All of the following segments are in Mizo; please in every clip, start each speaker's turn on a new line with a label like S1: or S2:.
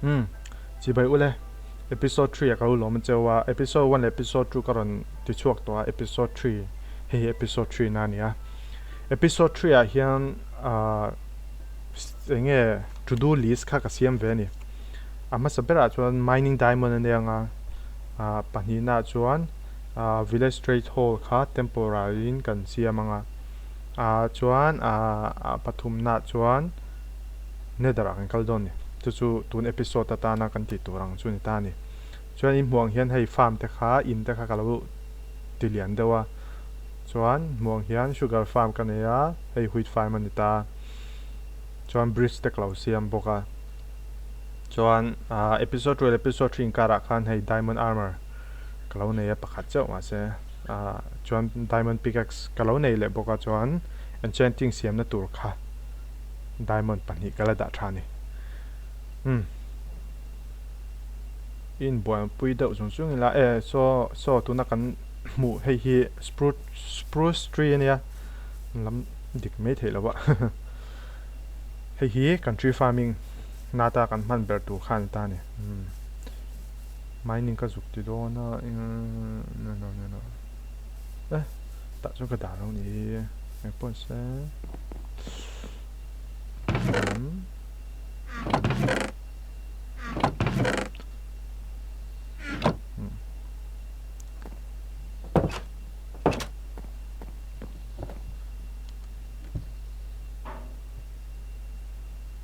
S1: Umm chibai ule episode 3 ah ka lo lawm a cheu a, episode 1 leh episode 2 ka rawn ti chhuak tawh a, episode 3 hei hi episode 3 na a ni a. Episode 3 ah hian ahh eng nge to do list kha ka siam ve a ni. A hmasa berah chuan mining diamond a nia ang a, ahh pahnihna ah chuan ahh village trade hall kha temporary in kan siam ang a, ahh chuan ahh pathumna ah chuan Nether ah kan kal dawn ni. Chu chu tun episode atana kan tih tur ang chu ni ta a ni. Chuan in hmuh ang hian hei farm te kha in te kha ka lo ti lian deuh a. Chuan hmuh ang hian sugar farm ka nei a, hei wheat farm a ni ta. Chuan bridge te ka lo siam bawk a. Chuan ah episode 2 leh episode 3 inkarah khan hei diamond armor ka lo nei a pakhat chauh mahse ah chuan diamond pickaxe ka lo nei leh bawk a chuan enchanting siamna tur kha diamond pahnih ka la dah tha a ni. Umm i inbuaipui deuh chung chung ila e saw saw tuna kan hmuh hei hi spruce spruce tree a nia lam dik mai theih lo a hei hi kan tree farming nata kan hman ber tur kha a ni ta a ni umm mining ka zuk ti dawn a eng no no no no e tah chuan ka dah lo ni engpawh se.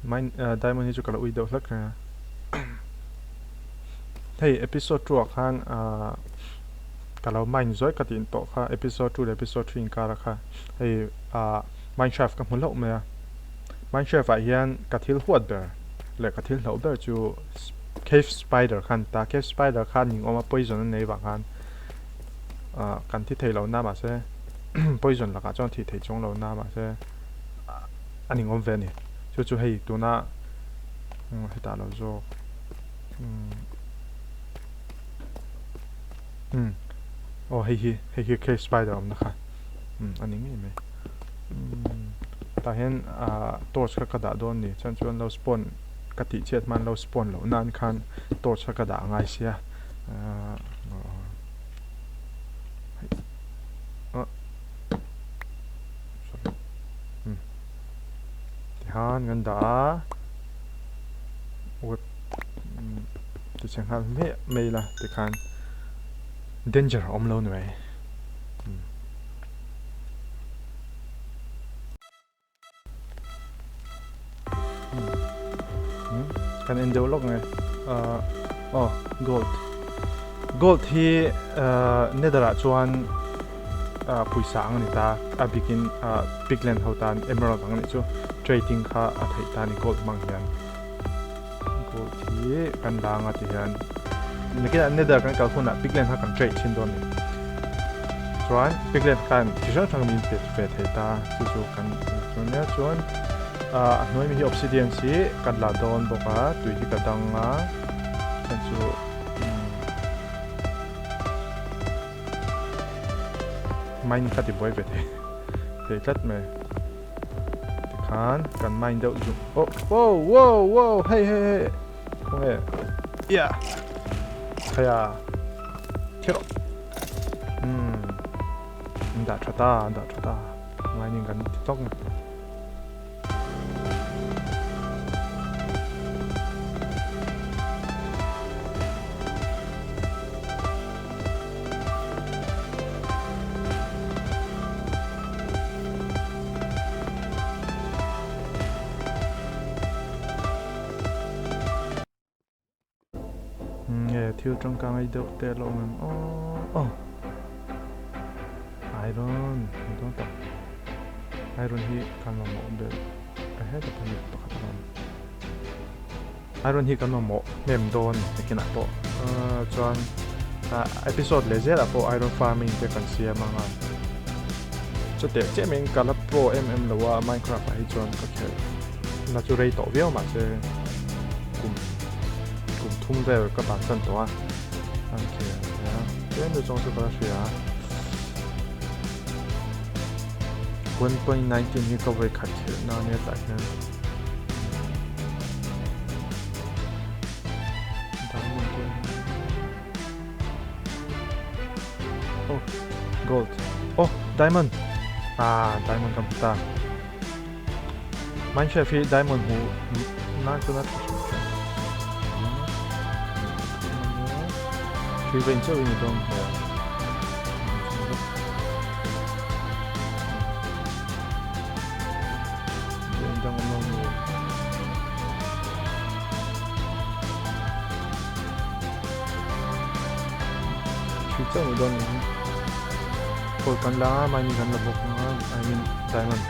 S1: Mine diamond hi chu ka lo ui deuh hlek reng a hei episode 2 ah khan ka lo mine zawi ka tih tawh kha episode 2 leh episode 3 inkar ah kha hei ah Mineshaft ka hmu hlauh mai a Mineshaft ah hian ka thil huat ber leh ka thil hlauh ber chu cave spider kha a ni ta cave spider kha a ning awm a poison a nei vang khan ah kan thi thei lo na mahse poison lakah chuan thih theih chuang lo na mahse a ning awm ve a ni chu chu hei tuna hetah lo zawk umm. Umm aw hei hi hei hi cave spider awmna kha umm a ni ngei mai umm tah hian ah torch kha ka dah dawn ni chuan chuan lo spawn ka tih chhiat hman lo spawn loh nan khan torch kha ka dah a ngai sia ah ah sorry umm tikhan kan dah a web umm. Ti chhe nghal hmiah mai ila tikhan danger a awm lo ni mai. Kan en deuh lawk nge aw gold gold hi nether ah chuan pawisa ang a ni ta a bikin pigland ho tan emerald ang a nih chu trading kha a theih ta a ni gold hmang hian. Gold hi kan la anga ti hian nakinah nether kan kal hunah pigland kha kan trade thin dawn a ni. Chuan pigland khan chi hrang hrang min pe ve thei ta chu chu kan chu nia chuan ah a hnuai mi hi obsidian hi kan la dawn bawk a tui hi ka dang a chuan chu mine kha ti buai ve thei thei tlat mai. Tikhan kan mine deuh zung oh wow wow wow hei hei hei khawnge yeah khaia thil umm an dah tha ta an dah tha ta mining kan ti tawk a. Nge thil tangka ngai deuh te lo awm em aw aw iron ni dawn tak iron hi kan mamawh ber a heta pahnih pakhat a awm iron hi kan mamawh hnem dawn nakinah pawh chuan episode leh zelah pawh iron farming te kan siam ang a chuteh chiah mai in ka la pro em em lo a minecraft ah hi chuan ka khelh na chu rei tawh viau mahse kum kum thum vel ka bansan tawh a an khel a tlem te zawng chu ka la hria a 1.19 hi ka vawikhat khelh na ania tah hian. Gold. Oh, diamond. Ah, diamond kan hmu ta. Mineshaft hi diamond hmu nan chuan a tha hrim hrim. Three vein chauh in ni dawn hmel. Dang awm lo ni. Three chauh ni dawn ni. Gold kan la a, mining kan la bawk a, I mean diamond.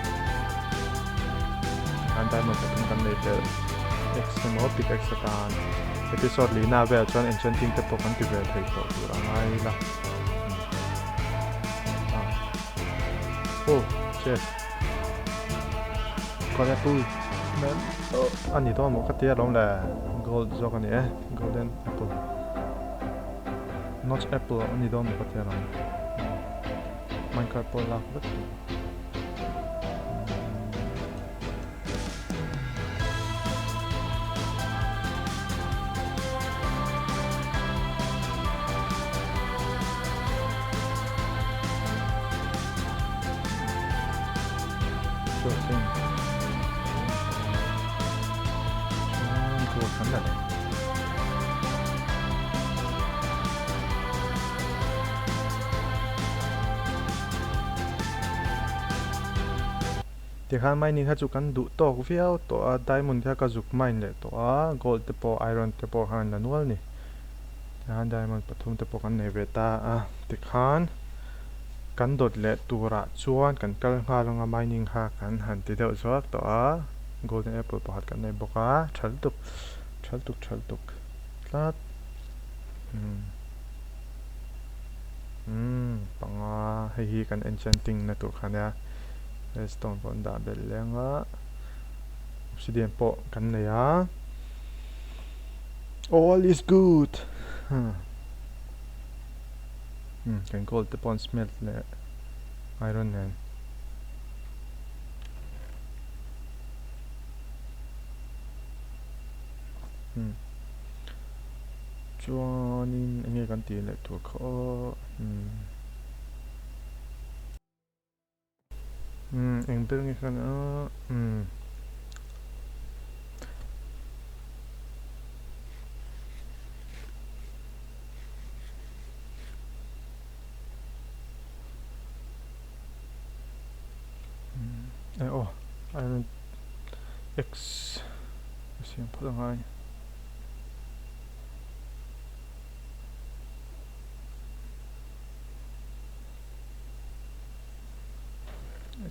S1: Tikhan diamond pathum kan nei tel. Axe emaw pickaxe atan episode lihna velah chuan enchanting te pawh kan ti ve thei tawh tur a ngai ila. Ah. Oh, chest. Gold apple. Man. Oh, a ni dawn maw ka tia lawm le. Gold zawk a ni e. Golden apple. Notch apple a ni dawn maw ka tia lawm. Minecart pawh lak vek tur. Sure thing. Chuan gold kan la leh. Tikhan mining kha chu kan duh tawk viau tawh a, diamond kha ka zuk mine leh tawh a, gold te pawh iron te pawh khan la nual ni. Tikhan diamond pathum te pawh kan nei ve ta a, tikhan kan dawt leh turah chuan kan kal nghal anga mining kha kan han ti deuh zawk tawh a, golden apple pakhat kan nei bawk a, tha lutuk tha lutuk tha lutuk tlat. Umm panga hei hi kan enchanting na tur kha nia redstone pawh an dah belh leh anga obsidian pawh kan nei a all is good umm kan gold te pawh an smelt leh iron nen. Umm. Chuanin eng nge kan tih leh tur kha aw umm umm eng ber nge khan a umm eh aw iron axe ka siam phawt angai.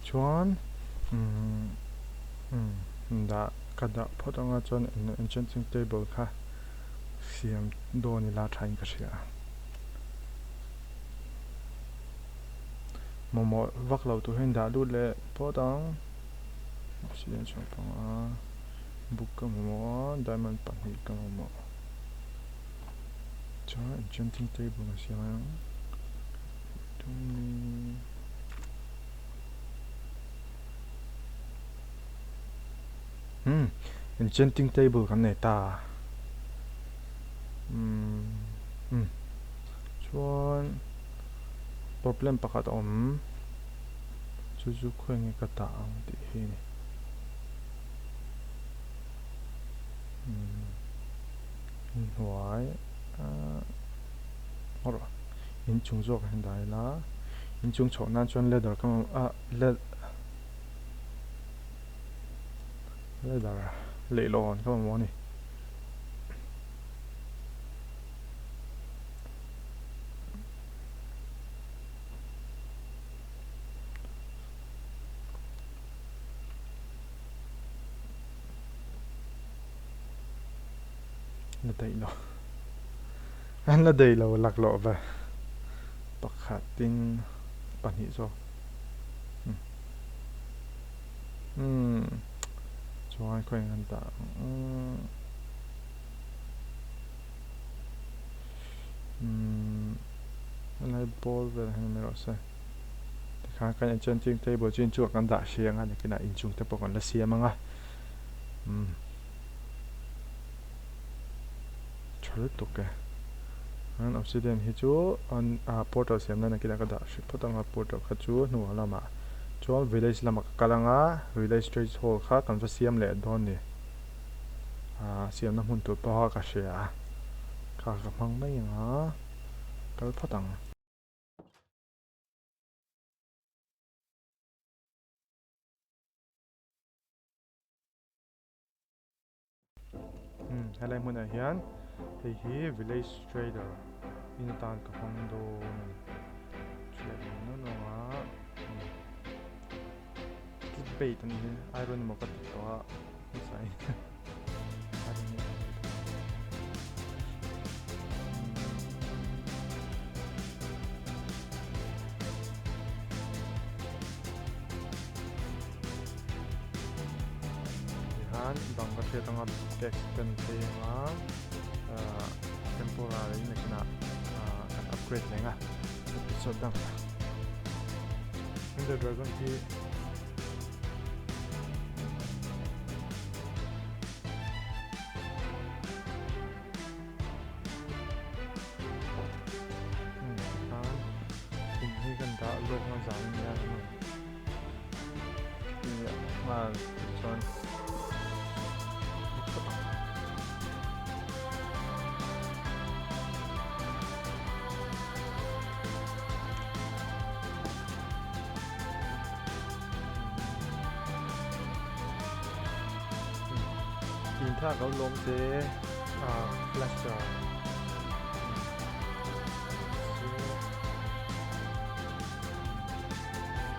S1: Chuan umm dah ka dah phawt anga chuan enchanting table kha siam dawn ila tha in ka hria a. Mamawh vak lo tur hian dah lut leh phawt ang. Obsidian chhuah panga. Book ka mamawh a, diamond pahnih ka mamawh. Chuan enchanting table ka siam ang. Hmm, enchanting table kan nei ta. Hmm, hmm. Chuan problem pakhat a awm. Chu chu khawi nge ka dah ang tih hi a ni. Inhnuai ah rawh inchung zawk ah hian dah ila inchung chhoh nan chuan ladder ka mamawh ah ladder leihlawn ka mamawh a ni. La daih lo an la daih lo laklawh ve pakhatin pahnih zawk umm chuan khawiah an dah ang umm helai ball velah hian awm rawh se. Tikhan kan enchanting table chu inchungah kan dah hrih anga nakinah inchung te pawh kan la siam anga umm tha lutuk e. Chuan obsidian hi chu portal siam nan nakinah ka dah hrih phawt ang a portal kha chu hnuah lamah chuan village lamah ka kal ang a village trade hall kha kan va siam leh dawn ni siamna hmun tur pawh kha ka hria a kha ka hmang mai ang a kal phawt ang. Umm helai hmunah hian hei hi village trader in atan ka hmang dawn a ni chhiat leh nual nual a click bait a nih hi iron emaw ka ti tawh a hmasa in iron emaw ka ti tawh a. Tihian bang ka hriat anga text kan phei anga ahh temporary nakinah ahh kan upgrade leh anga episode dang Ender Dragon hi Khan thing hi kan dah lawk a zan ania kan rawn ti nghal tichuan phawt ang. In thla ka lo lawm che ah flasher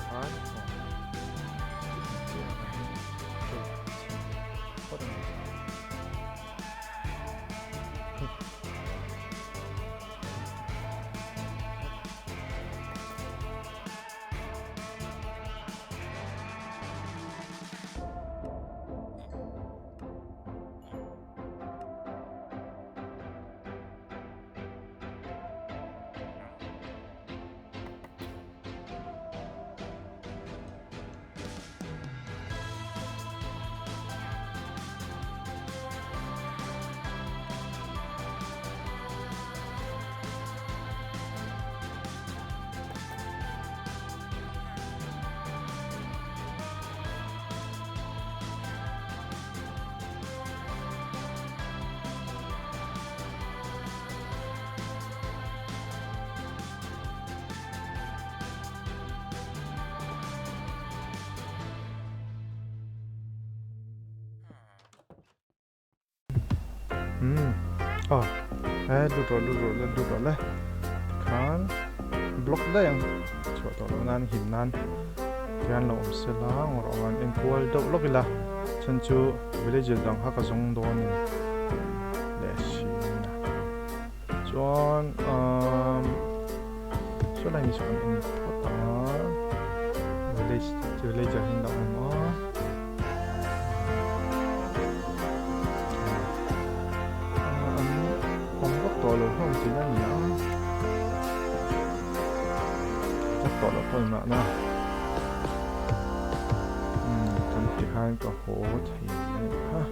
S1: khan Umm aw e lut rawh lut rawh le lut rawh le tikhan block daih ang chhuah tawh loh nan him nan tihian lo awm sela ngawrh ang enkual deuh lawk ila chhan chu villager dang kha ka zawng dawn a ni leh si a chuan umm saw lai ni saw kan en phawt ang a village villager hi an lo awm a. An awm vak tawh lo hlawm tih a ni a, vak tawh loh pawh mahna umm kan ti khan ka haw thei a nih kha.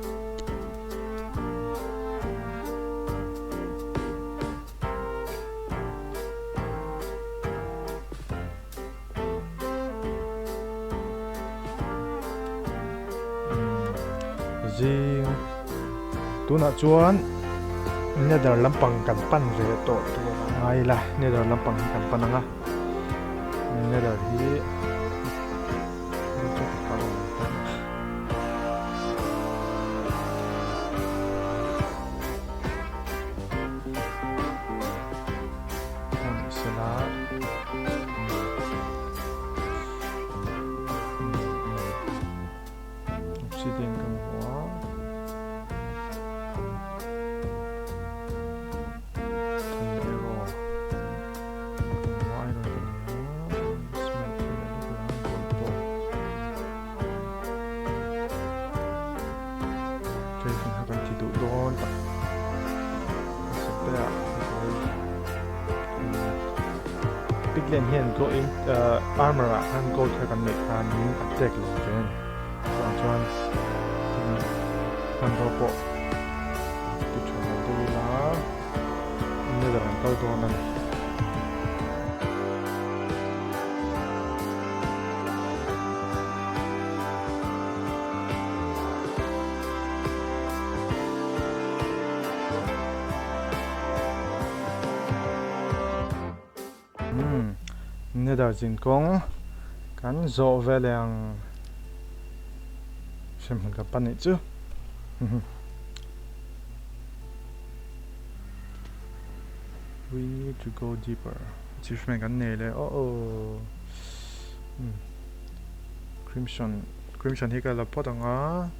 S1: Zing tunah chuan nether lampang kan pan ve tawh tur a ngai ila nether lampang hi kan pan ang a nether hi Obsidian kan hmu a. Thun arrow kan hmu a, iron kan hmu a, smelt thil a lut a, gold pawh. Trading kha kan ti duh dawn tak. Piglet hian go in armor ah khan gold kha kan neih khan min attack lo ve a ni. Chuvang chuan hmanrua pawh ti tha lo deuh ila nether an kal kal dawn a ni. Umm Nether zin kawng kan zawh ve leh ang hremhmun kan pan nih chu. We need to go deeper. Achievement kan nei leh oh oh. Umm Crimson Crimson hi ka la phawt ang a.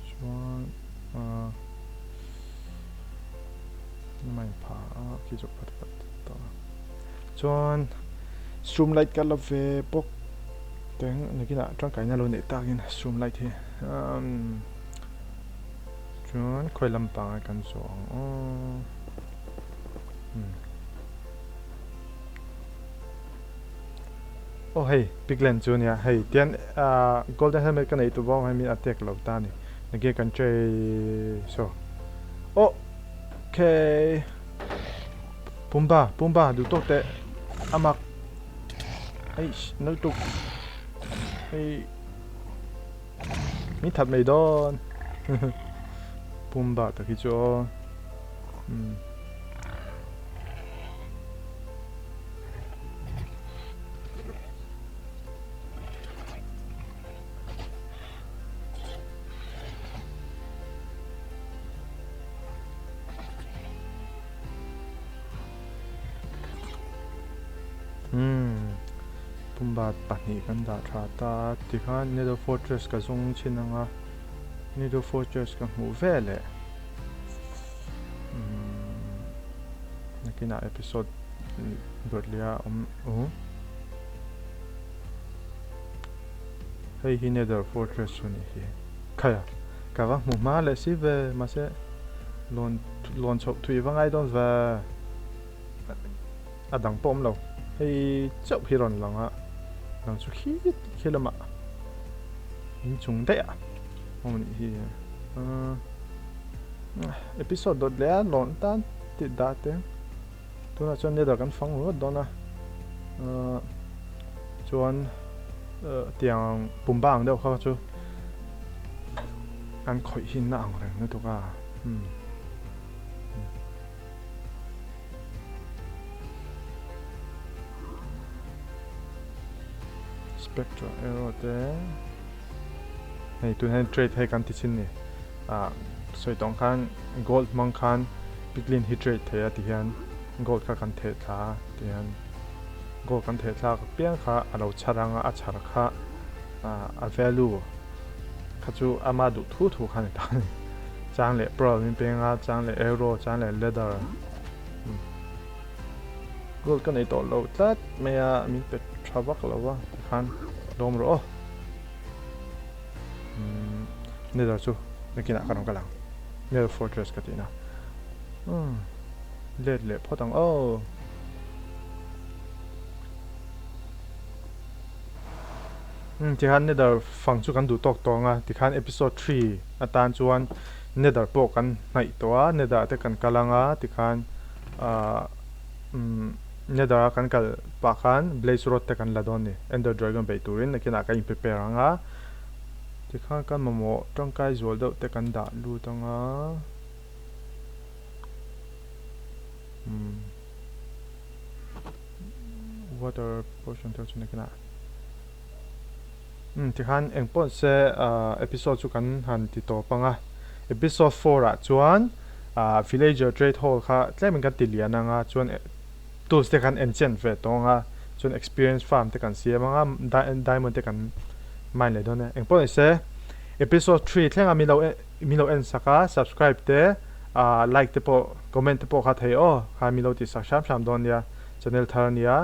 S1: Chuan ah Mai pha a khi chu phat phat ta. Chuan stream light ka la ve bawk teng nakinah tangkaina lo neih takin stream light hi umm chuan khawi lampangah kan zawh ang aw umm aw hei pigland chu ania hei tian ah golden helmet ka neih tawh bawk hei min attack lo ta a ni nakin kan tray saw aw. Okay. Pumba, Pumba, duh tawk teh. A mak. Eish, nal tuk. Hei. Min that mai dawn. Pumba tak hi chu aw. Hmm. Umm Pumba pahnih kan dah tha ta a tikhan Nether Fortress ka zawng chhin ang a Nether Fortress ka hmuh ve leh umm nakinah episode dawtliah a awm uh Hei hi Nether Fortress chu ni hi. Khaia, ka va hmu hma leh si ve, mahse lawn lawn chhoh thui va ngai dawn ve. A dang pawh awm lo. Hei chauh hi rawn lang a, dang chu khi khi lamah inchung daih a awm a nih hi. Episode dawt leh a lawn tan tih dah te. Tunah chuan Nether kan fang ringawt dawn a, chuan tiang pumba ang deuh kha chu an khawih hin na ang reng lutuk a. Spectra arrow te hei tun hian trade hei kan ti chin ni. Ah sawi tawng khan gold hmang khan piglin hi trade thei a ti hian gold kha kan theh thla a ti hian gold kan theh thlak apiang kha a lo chhar ang a a chhar kha ah a value kha chu ama duh thu thu kha a ni ta a ni chang leh pearl min peng a chang leh euro chang leh leather gold ka nei tawh lo tlat mai a min pe tha vak lo a tikhan lawm rawh aw. Umm Nether chu nakinah ka rawn kal ang Nether fortress ka tihna umm let leh phawt ang aw. Umm tikhan Nether fang chu kan duh tawk tawh ang a tikhan episode 3 atan chuan Nether pawh kan hnaih tawh a Nether ah te kan kal ang a tikhan ahh umm Nether a kan kal pah khan Blaze Rod te kan la dawn ni. Ender Dragon beih turin nakinah ka in prepare ang a. Tikhan kan mamawh tangkai zual deuh te kan dah lut ang a. Umm. Water potion te chu nakinah. Umm tikhan engpawh se episode chu kan han ti tawp ang a. Episode 4 ah chuan Villager Trade Hall kha tlemin kan ti lian ang a chuan tools te kan enchant ve tawh ang a chuan experience farm te kan siam ang a diamond te kan mine leh dawn e. Engpawh ni se episode 3 thleng a min lo en sak a subscribe te like te pawh comment te pawh kha thei aw kha min lo tih sak hram hram dawn nia channel thar ania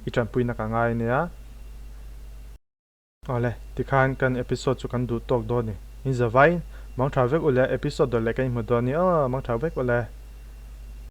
S1: i tanpuina ka ngai ania. Awle, tikhan kan episode chu kan duh tawk dawn ni. In zavai, mang tha vek ule, episode dawt leh kan inhmu dawn ni aw, mang tha vek ule.